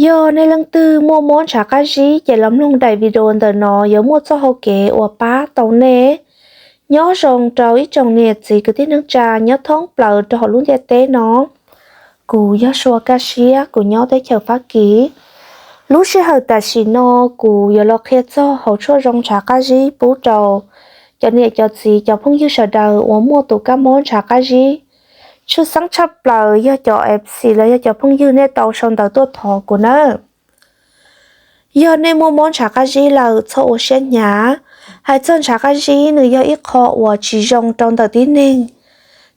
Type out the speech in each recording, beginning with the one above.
Yog nej leej twg muaj mob ntshav qab zib ces los mloog daim video ntawm no yuav muaj txoj hau kev uas pab tau nej. Nyob zoo rau ib tsoom niam txiv kwv tij neej tsa nyob thoob plaws rau hauv lub ntiaj teb no. Kuv yog Sua Kaj Siab, kuv nyob teb chaws Fab Kis. Lub sij hawm tam sim no kuv yuav los qhia txog hauv tshuaj zoo ntshav qab zib pub rau cov niam cov txiv cov phooj ywg sawv daws uas muaj tus kab mob ntshav qab zib. Tshwj xeeb tshaj plaws yog cov F C los yog cov phooj ywg nej tau sau ntawv tuaj thov kuv nawb. Yog nej muaj mob ntshav qab zib lawm txhob ua siab hnyav. Hais txog ntshav qab zib nws yog ib qho uas tsis zoo rau ntawm tib neeg.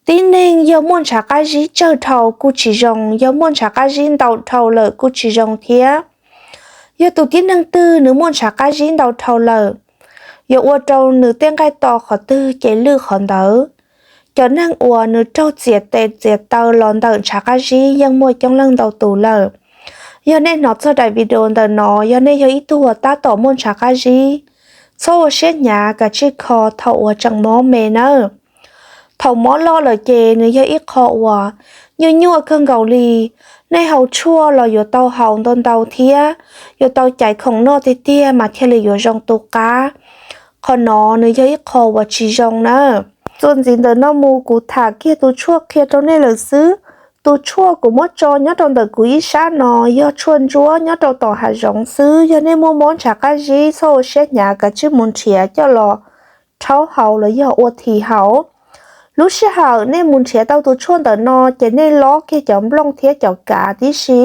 Tib neeg yog muaj ntshav qab zib tsawg dhau kuj tsis zoo, yog muaj ntshav qab zib ntau dhau lawm kuj tsis zoo thiab. Yog tus tib neeg twg nws muaj ntshav qab zib ntau dhau lawm, yuav ua rau nws tej nqaij to qhov twg ces lwj qhov ntawd. Cov neeg uas nws raug txiav tes txiav taw los ntawm ntshav qab zib yeej muaj coob leej ntau tus lawm. Yog nej hnov txog daim video ntawm no, yog nej yog ib tug uas tab tom muaj ntshav qab zib, txhob ua siab hnyav, kav tsij kho thaum uas tseem mob me nawb. Thaum mob loj lawm ces nws yog ib qho uas nyuaj nyuaj kawg nkaus li. Nej haus tshuaj los yuav tau haus ntau ntau thiab yuav tau caiv khoom noj tiag tiag mas thiaj li yuav zoo tu qab. Qhov no nws yog ib qho uas tsis zoo na. Txuas ntxiv ntawm no mus kuv tham kiag tus tshuaj qhia rau nej lawm xwb. Tus tshuaj kuv muab tso nyob rau ntawm kuv ib sab no yog tshuaj ntsuab nyob rau tom hav zoov xwb. Yog nej muaj mob ntshav qab zib txhob ua siab hnyav, kav tsij mus nrhiav coj los rhaub haus los yog ua thi haus. Lub sij hawm nej mus nrhiav tau tus tshuaj ntawm no ces nej lob kiag cov nplooj thiab cov kav tib si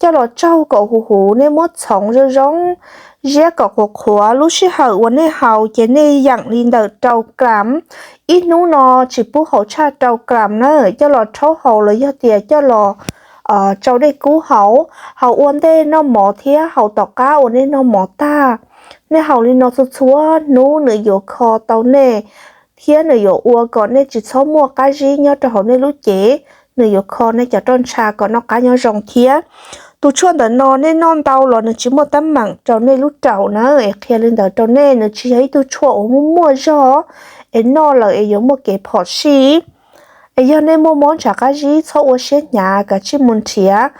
coj los tsaug kom huv huv, nej muab txhoov zoo zoo, ziab kom qhuav qhuav. Lub sij hawm uas nej haus ces nej yeem li ntawm rau gram, ib hnub no tsis pub haus tshaj rau gram na, coj los rhaub haus los yog tias coj los tsau dej kub haus. Haus ua ntej noj mov thiab haus tom qab uas nej noj mov tag. Nej haus li no txhua txhua hnub nws yuav kho tau nej thiab nws yuav ua kom nej tsis txhob muaj qab zib nyob rau hauv nej lub cev. Nws yuav kho nej cov roj ntsha kom noj qab nyob zoo thiab. Tus tshuaj ntawm no nej noj ntau los nws tsis muaj teeb meem rau nej lub raum na, es qhia li ntawd rau nej, nws tsis yog ib tug tshuaj uas muaj muaj zog es noj lawm es yuav muaj kev phom sij. Es yog nej muaj mob ntshav qab zib txhob ua siab hnyav, kav tsij mus nrhiav,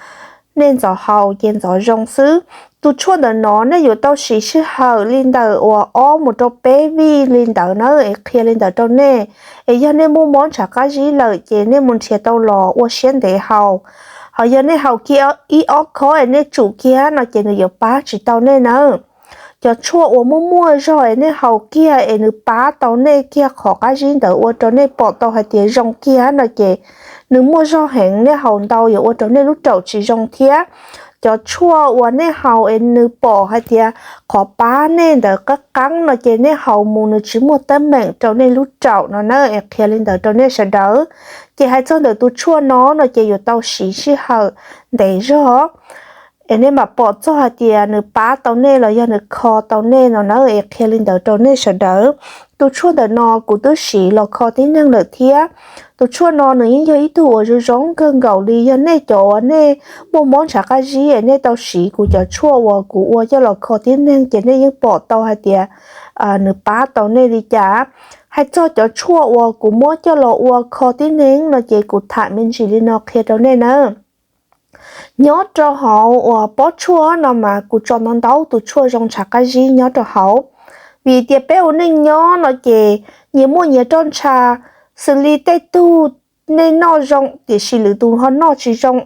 nej ntxov haus ces ntxov zoo xwb. Tus tshuaj ntawm no nej yuav tau siv sij hawm li ntawm uas ob mus rau peb vij li ntawd na, es qhia li ntawd rau nej. Es yog nej muaj mob ntshav qab zib lawm ces nej mus nrhiav tau los ua siab ntev haus. Ho yog nej haus kiag ib ob khob es nej tsum kiag no ces nws yuav pab tsis tau nej nawb. Cov tshuaj uas muaj muaj zog es nej haus kiag es nws pab tau nej kiag qhov qab zib ntawd ua rau nej pom tau hais tias zoo kiag no ces nws muaj zog heev, nej haus ntau yuav ua rau nej lub raum tsis zoo thiab. Cov tshuaj uas nej haus es nws pom hais tias qhov pab nej ntawd qab qeeb no ces nej haus mus nws tsis muaj teeb meem rau nej lub raum no na, es qhia li ntawd rau nej sawv daws. Ces hais txog ntawm tus tshuaj no no ces yuav tau siv sij hawm ntev zog es nej mam pom txog hais tias nws pab tau nej los yog nws kho tau nej no na, es qhia li ntawd rau nej sawv daws. Tus tshuaj ntawm no kuv twb siv los kho tib neeg lawm thiab. Tus tshuaj no nws yeej yog ib tug uas zoo zoo kawg nkaus li. Yog nej cov uas nej muaj mob ntshav qab zib es nej tau siv kuv cov tshuaj uas kuv ua coj los kho tib neeg ces nej yeej pom tau hais tias nws pab tau nej li cas. Hais txog cov tshuaj uas kuv muab coj los ua kho tib neeg no ces kuv tham me ntsis li no qhia rau nej nawb. Nyob rau hauv uas pob tshuaj no mas kuv tso ntau ntau tus tshuaj zoo ntshav qab zib nyob rau hauv, vim tias peb ua neej nyob no ces nyias muaj nyias roj ntsha, xws li tej tug nej noj zoo tiam sis lwm tus ho noj tsis zoo,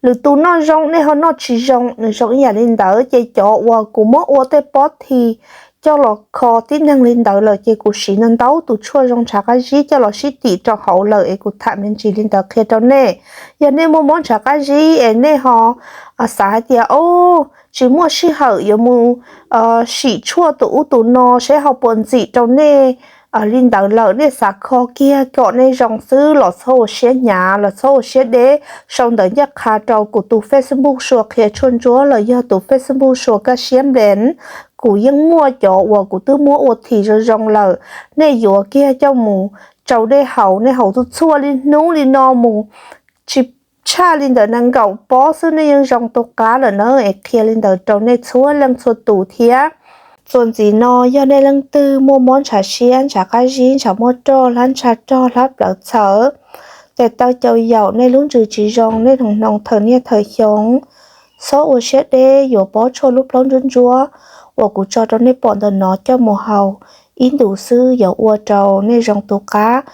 lwm tus noj zoo nej ho noj tsis zoo, nws zoo ib yam li ntawd. Ces cov uas kuv muab ua tej pob thi coj los kho tib neeg li ntawd lawm ces kuv siv ntau ntau tus tshuaj zoo ntshav qab zib coj los sib tim rau hauv lawm es kuv tham me ntsis li ntawd qhia rau nej. Yog nej muaj mob ntshav qab zib es nej ho xav hais tias, o, tsis muaj sij hawm yuav mus sim tshuaj tus ub tus no seb ho puas ntxim rau nej li ntawd lawm, nej xav kho kiag kom nej zoo xwb los txhob ua siab hnyav los txhob ua siab deb, sau ntawv ncaj qha rau kuv tus Facebook Sua Qhia Tshuaj Ntsuab los yog tus Facebook Sua Kaj Siab Nplees. Kuv yeej muaj cov uas kuv twb muab ua thi zoo zoo lawm, nej yuav kiag coj mus tsau dej haus, nej haus txhua txhua li hnub li no mus, tsis tshaj li ntawm nees nkaum pob xwb nej yeej zoo tu qab lawm na, es qhia li ntawd rau nej txhua leej txhua tus thiab. Txuas ntxiv no yog nej leej twg muaj mob ntshav siab, ntshav qab zib, ntshav muaj roj, hlab ntsha rog, hlab plawv txhawv, tes taw caum yaum, nej lub ntsws tsis zoo, nej hnoos hnoos thawm niaj thawm xyoo, Txhob ua siab deb, yuav pob tshuaj lub plaub ntsuab ntsuab uas kuv tso rau nej pom ntawm no coj mus haus ib ntus xwb yuav ua rau nej zoo tu qab,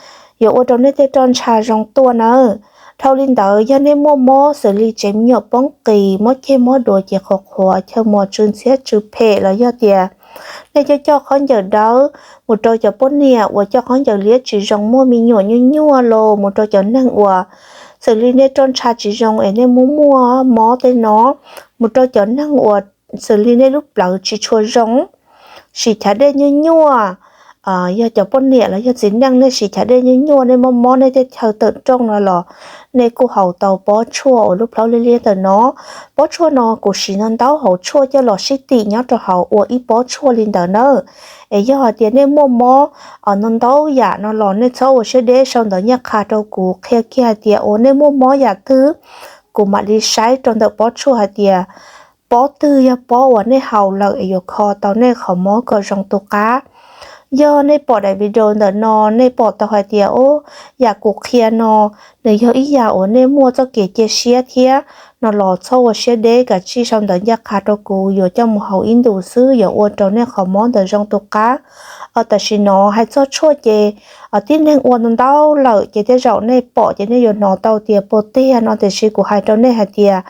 yuav ua rau nej tej roj ntsha zoo tuaj nawb. Dhau li ntawd, yog nej muaj mob xws li tsev me nyuam poob qis, mob ceg mob duav, ces qhuav qhuav, chaw mos tsw ntxhiab tsw phem, los yog tias nej coj coj khaub ncaws dawb mus rau cov poj niam uas coj khaub ncaws liab tsis zoo, muaj me nyuam nyuaj nyuaj los mus rau cov neeg uas xws li nej roj ntsha tsis zoo es nej muaj muaj mob tej no, mus rau cov neeg uas xws li nej lub plawv tsis tshua zoo, sim chav dej nyuaj nyuaj, yog cov poj niam los yog txiv neej nej sim chav dej nyuaj nyuaj, nej mob mob nej tej chaw tawm rooj no los nej kuj haus tau pob tshuaj uas lub plaub liab liab ntawm no. Pob tshuaj no kuv siv no ntau hauv tshuaj coj los sib tim nyob rau hauv ua ib pob tshuaj li ntawd nawb. Es yog hais tias nej muaj mob no ntau yam no los nej txhob ua siab deb, sau ntawv ncaj qha rau kuv qhia kiag hais tias uas nej muaj mob yam twg, kuv mam li saib rau ntawm pob tshuaj hais tias pob twg yog pob uas nej haus lawm es yuav kho tau nej qhov mob kom zoo tu qab. Yog nej pom daim video ntawm no nej pom tau hais tias o, yam kuv qhia no nws yog ib yam uas nej muaj txoj kev cia siab thiab no los txhob ua siab deb, kav tsij sau ntawv ncaj qha rau kuv, yuav coj mus haus ib ntus xwb yuav ua rau nej qhov mob ntawd zoo tu qab. Tam sim no hais txog tshuaj ces tib neeg ua ntau ntau lawm ces tej zaum nej pom ces nej yuav hnov tau tias puas tiag no, tiam sis kuv hais rau nej hais tias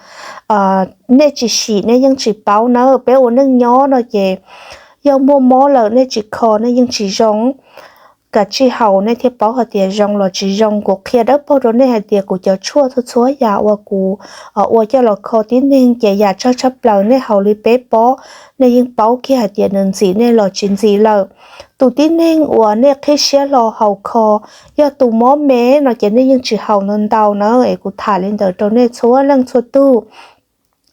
nej tsis sim nej yeej tsis paub nawb. Peb ua neej nyob no ces yog muaj mob lawm nej tsis kho nej yeej tsis zoo. Kav tsij haus nej thiaj paub hais tias zoo los tsis zoo. Kuv qhia dawb paug rau nej hais tias kuv cov tshuaj txhua txhua yam uas kuv ua coj los kho tib neeg ces yam tsawg tshaj plaws nej haus li peb pob, nej yeej paub kiag hais tias nws ntxim nej los tsis ntxim lawm. Tus tib neeg uas nej qhib siab hlo haus kho, yog tus mob me no ces nej yeej tsis haus ntau ntau na. Es kuv tham li ntawd rau nej txhua leej txhua tug.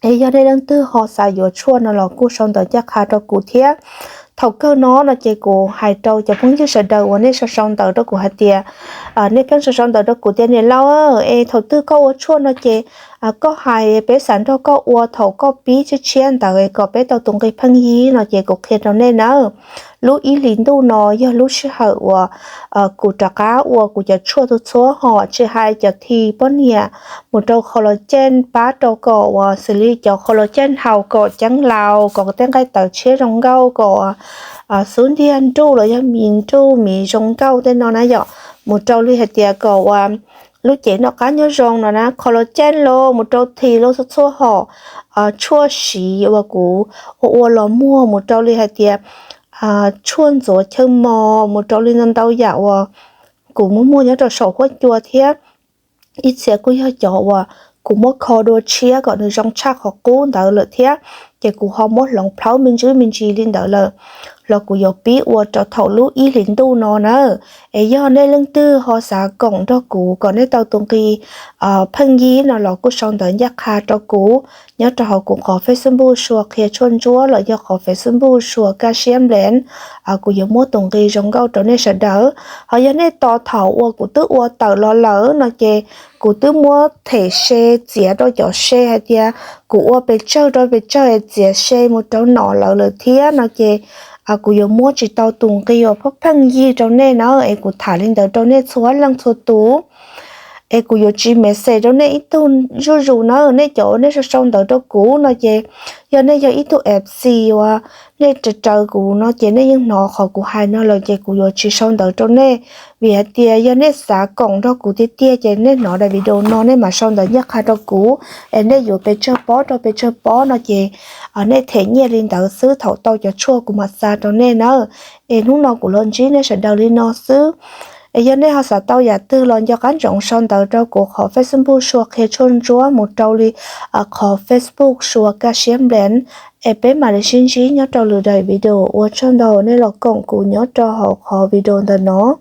Es yog nej leej twg ho xav yuav tshuaj no los kuj sau ntawv ncaj qha rau kuv thiab. Thaum kawg no no ces kuv hais rau cov phooj ywg sawv daws uas nej sau sau ntawv rau kuv hais tias, nej pheej sau sau ntawv rau kuv tias niam laus, es thaum twg koj ua tshuaj no ces koj hais peb xav nrog koj ua thaum koj pib tshiab tshiab ntawd kom peb tau tus nqi pheej yig no ces kuv qhia rau nej nawb. Lub ib hlis ntuj no yog lub sij hawm uas kuv rov qab ua kuv cov tshuaj txhua txhua hom, tsis hais cov thi poj niam mus rau qhov los caij pab rau kom uas xws li cov qhov los caij haus kom ceeb laus, kom tej nqaij tawv tshiab zoo nkauj, kom xub ntiag nruj los yog mis nruj mis zoo nkauj tej no na yom, mus rau li hais tias kom uas lub cev noj qab nyob zoo no na, qhov los caij los mus rau thi los txhua txhua hom tshuaj siv uas kuv ua ua los muag, mus rau li hais tias tshuaj ntxuav chaw mos, mus rau li ntau ntau yam uas kuv muab muag nyob rau saum huab cua thiab. Ib txhia kuj yog cov uas kuv muab kho dua tshiab kom nws zoo tshaj qhov qub ntawd lawm thiab, ces kuv ho muab hloov plhaub me ntsis me ntsis li ntawd lawm, los kuv yuav pib ua rau thaum lub ib hlis ntuj no na. Es yog nej leej twg ho xav koom nrog kuv kom nej tau tus nqi pheej yig no los kuj sau ntawv ncaj qha rau kuv nyob rau hauv kuv qhov Facebook Suas Qhia Tshuaj Ntsuab los yog qhov Facebook Suas Kaj Siab Nplev, kuv yuav muab tus nqi zoo nkauj rau nej sawv daws. Ho yog nej tos thaum uas kuv twb ua tawm los lawm no ces kuv twb muab them se txiav rau cov se hais tias kuv ua pes tsawg rau pes tsawg es txiav se mus rau nom lawv lawm thiab no ces kuv yuav muab tsis tau tus nqi uas pheej yig rau nej na. Es kuv tham li ntawd rau nej txhua leej txhua tus, es kuv yuav tsis message rau nej ib tug zuj zus na. Nej cov uas nej sau sau ntawv rau kuv no ces yog nej yog ib tug F C uas nej raws raws kuv no ces nej yeej hnov qhov kuv hais no lawm ces kuv yuav tsis sau ntawv rau nej. Vim hais tias yog nej xav koom nrog kuv tiag tiag ces nej hnov daim video no nej mam sau ntawv ncaj qha rau kuv, es nej yuav pes tsawg pob rau pes tsawg pob no ces nej them nyiaj li ntawd xwb, thaum tau cov tshuaj kuv mam xa rau nej na. Es hnub no kuv los ntsib nej sawv daws li no xwb. Es yog nej ho xav tau yam twg los nco qab ntsoov sau ntawv rau kuv qhov Facebook Suas Qhia Tshuaj Ntsuab mus rau li qhov Facebook Suas Kaj Siab Nplev. Es peb mam li sib ntsib nyob rau lwm daim video. Ua tsaug ntau nej los koom kuv nyob rau hauv qhov video ntawm no.